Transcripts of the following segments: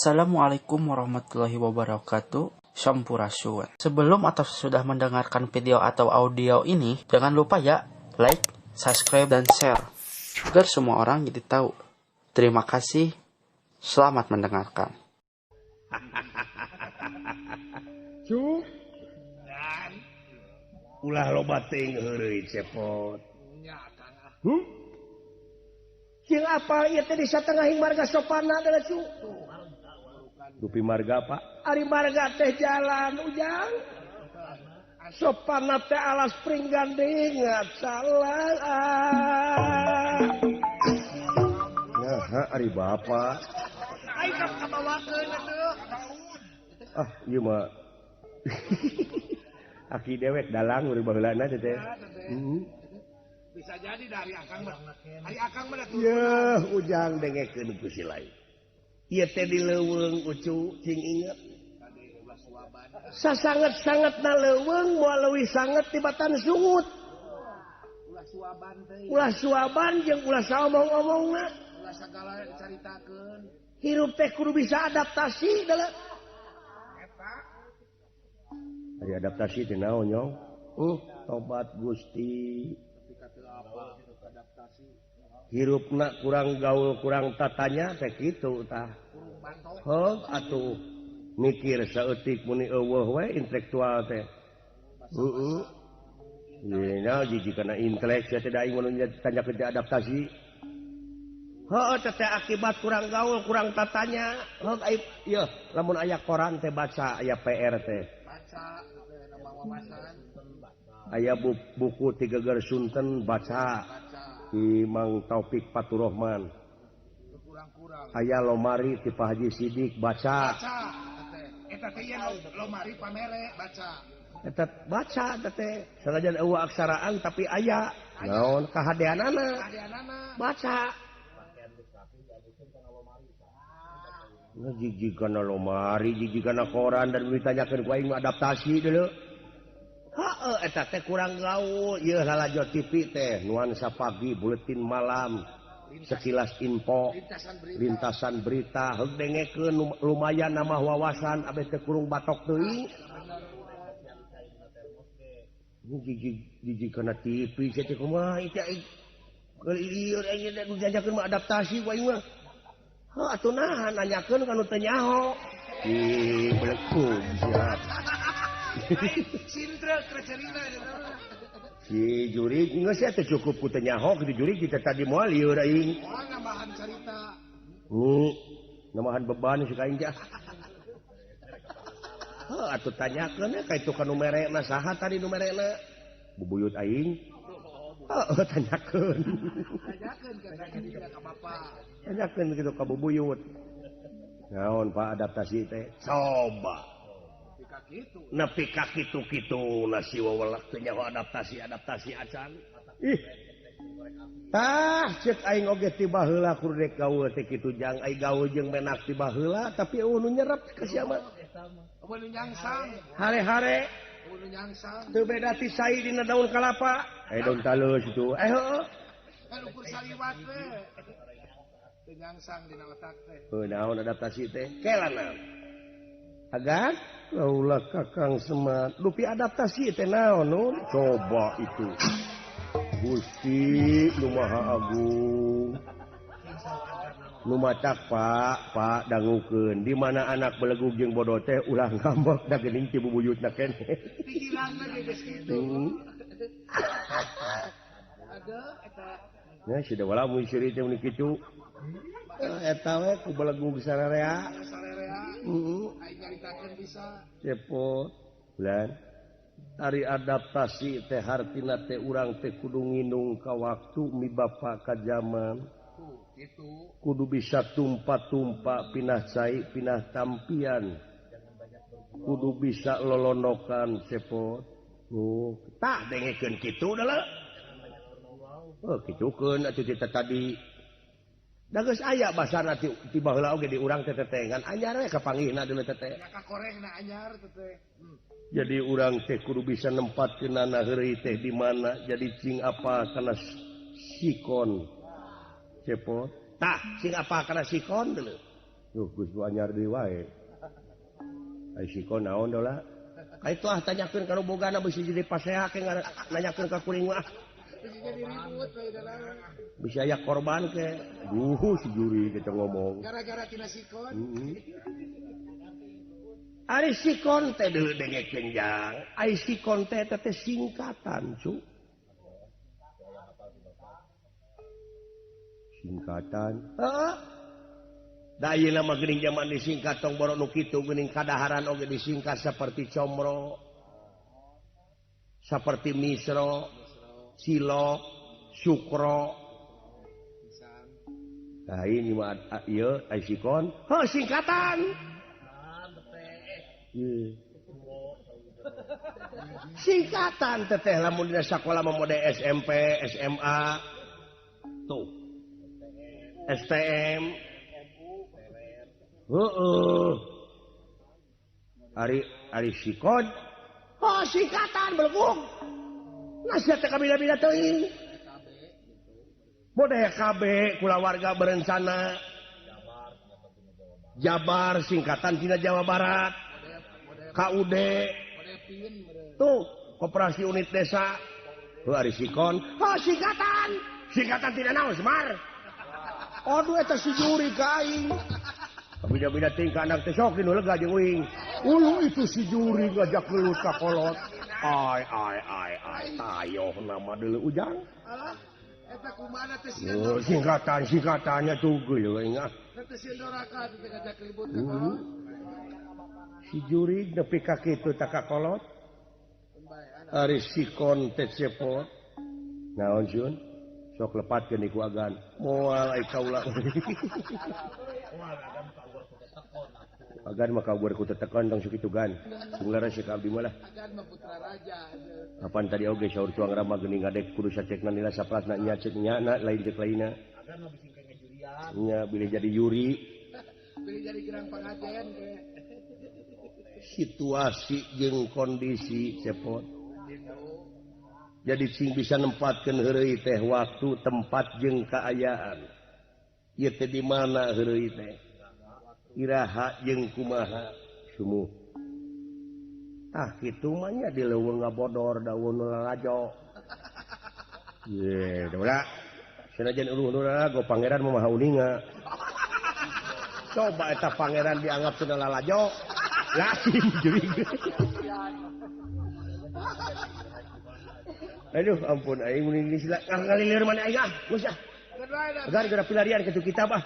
Assalamualaikum warahmatullahi wabarakatuh. Sampurasun. Sebelum atau sesudah mendengarkan video atau audio ini, jangan lupa ya like, subscribe, dan share agar semua orang jadi tahu. Terima kasih. Selamat mendengarkan. Cu. Ulah loba teuing heureuy cepot. Jeung apal ieu teh di satengahing marga sopana adalah cu. Dupi marga Pak. Ari marga teh jalan ujang. Sopana teh alas pringganding salah. Nah, ari bapak. Aing kabawakeun atuh. Ah, ieu mah. Aki dewek dalang urang baheulana teh teh. Bisa jadi dari akang mah. Ari akang mah atuh. Yeuh, ujang dengekeun ku si lain. Ieu teh di leuweung ucu cing inget. Sasanget-sangetna leuweung moal leuwih sanget tibatan sungut. Ulah suaban teh. Ulah suaban jeung ulah saomong-omongna. Ulah sagala dicaritakeun. Hirup teh kudu bisa adaptasi dalam. Eta. Ari adaptasi teh naon nyong? Tobat Gusti. Adaptasi. Hirupna kurang gaul kurang tatanya teh kitu tah. Heuh atuh mikir saeutik muni eueuh we intelektual teh. Heeh. Yeuna jiji kana intelek sia teh da aing mun ditanyakeun teh adaptasi. Heuh teh teh akibat kurang gaul kurang tatanya. Heuh aing yeuh lamun aya koran teh baca aya PR teh. Baca wawasan. Aya buku ti Geger Sunten baca. Di Mang Taufik Faturrahman. Aya lomari ti Pak Haji Sidik baca. Eta teh lomari pamere baca. Eta baca teh sanajan eueuh aksaraan tapi aya naon kahadeanana. Baca. Jiji kana lomari, jiji kana koran dan ditanyakeun ku aing adaptasi deuleu. Heeh eta teh kurang gaul ieu lalajo TV teh nuansa pagi buletin malam sekilas info lintasan berita heug dengekeun lumayan nambah wawasan abeh teh kurung batok teuing jiji kana TV sia teh kumaha ieu teh lieur aing teh diajakeun mah adaptasi ku aing mah heuh atuh naha nanyakeun ka nu teu nyaho ih belekum sia. Si jurig geus sia teh cukup ku teu nyaho kitu jurig kita tadi moal lieur aing. Moal nambahan carita. Nambahan beban si ka aing teh. Heuh atuh tanyakeun ka itu ka nu merena saha tadi nu merena? Bubuyut aing. Heuh tanyakeun. Tanyakeun ka bapak. Tanyakeun kitu ka bubuyut. Naon Pak adaptasi teh? Coba. Nepi ka kitu-kitu nasi wewelek teh nyaho adaptasi-adaptasi acan. Ih. Tah ceuk aing oge ti baheula kudu rek gaul teh kitu jang aing gaul jeung menak ti baheula tapi eueuh nu nyerep ka sia mah. Eueuh nu nyangsang. Hare-hare. Eueuh nu nyangsang. Teu beda ti sai dina daun kalapa. Daun talus itu. Heueuh. Kan ukur saliwat we. Teu nyangsang dina otak teh. Heuh naon adaptasi teh? Kelana. Agan laulah kakang semat dupi adaptasi teh naon nun coba itu Gusti nu Maha Agung nu macak Pak Pak dangukeun di mana anak belegug jeung bodo teh ulah ngambek da geuning ti bubuyutna keneh pikiranna ge geus kitu aduh eta nya sudah wala mun seuri teh mun kitu eta we ku belegug sararea cepot bulan ari adaptasi teh hartina teh urang teh kudu nginung ka waktu mi bapa ka zaman kudu bisa tumpa-tumpa pinah cai pinah tampian kudu bisa lolonokan cepot tah dengekeun kitu adalah oh kitukeun atuh kita tadi da geus aya basana ti baheula oge di urang teh tetengan anyar we kapanggihna dulu teh teh. Kakorengna anyar teh. Jadi urang teh kudu bisa nempatkeunana heureuy teh di mana jadi cing apa kana sikon. Cepot. Tah cing apa kana sikon dulu. Duh geus nu anyar deui wae. Ai sikon naon dola? Ka itu ah tanyakeun ka nu bogana bisi jadi pasea ke nanyakeun ka kuring mah. Bisa aya korban ke. Duh si juri kita ngomong. Gara-gara tina sikon. Ari sikon teh deuleu dengekeun jang. Ari sikon teh teh singkatan, cu. Singkatan. Heeh. Da ayeuna mah geuning jaman disingkat tong boro nu kitu geuning kadaharan oge disingkat seperti comro. Seperti misro, cilok, sukro. Nah ini mah ieu ai sikon. Heuh singkatan. Singkatan teteh lamun dina sakola mah mode SMP, SMA, tuh STM, heeh, ari sikon, oh singkatan belgung, nasihat teh kabila-bila teuing, mode KB kulawarga berencana, Jabar singkatan tina Jawa Barat. KUD tuh koperasi unit desa tuh ari sikon oh singkatan singkatan tidak naon Semar aduh eta si juri ka aing bida-bida tingkah anak teh sok nu lega jeung uing ulu itu si juri ngajak gelut ka kolot ai ai ai ai tayoh nama deuleu ujang eta kumaha teh singkatan singkatannya tuh geuleuh aing ah teh sieun doraka teh ngajak ribut ka kolot. Si juri nepi ka kitu tak ka kolot. Ari sikon teh cepot. Naon Jun? Sok lepatkeun iku agan. Moal ai kaula. Agan mah kaguar ku tetekon tong sakitu gan. Sing leres ka abdi mah lah. Agan mah putra raja. Kapan tadi oge saur tuang rama geuning ngadek kudu sacekna nila saplasna nya cek nya na lain cek lainna. Agan mah bisi ngajurian. Nya bilih jadi juri. Bilih jadi gerang pangajen ge. Situasi jeung kondisi cepot. Jadi sing bisa nempatkeun heureuy teh waktu, tempat jeung kaayaan. Ieu teh di mana heureuy teh? Iraha jeung kumaha sumuh. Tah kitu mah nya di leuweung ngabodor daun nu lalajo. Ye, dola. Sanajan eueuh nu lalajo pangeran mah maha uninga. Coba eta pangeran dianggap cenah lalajo. Lain jurig. Aduh ampun aing mun geus ngalilir mana aing ah geus ah. Gara-gara pilarian ke kitab ah.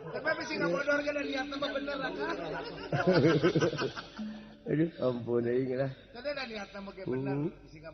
Tapi bisi ngabodor ge niatna mah bener lah kan. Aduh ampun aing lah. Tadi da niatna mah ge bener bisi.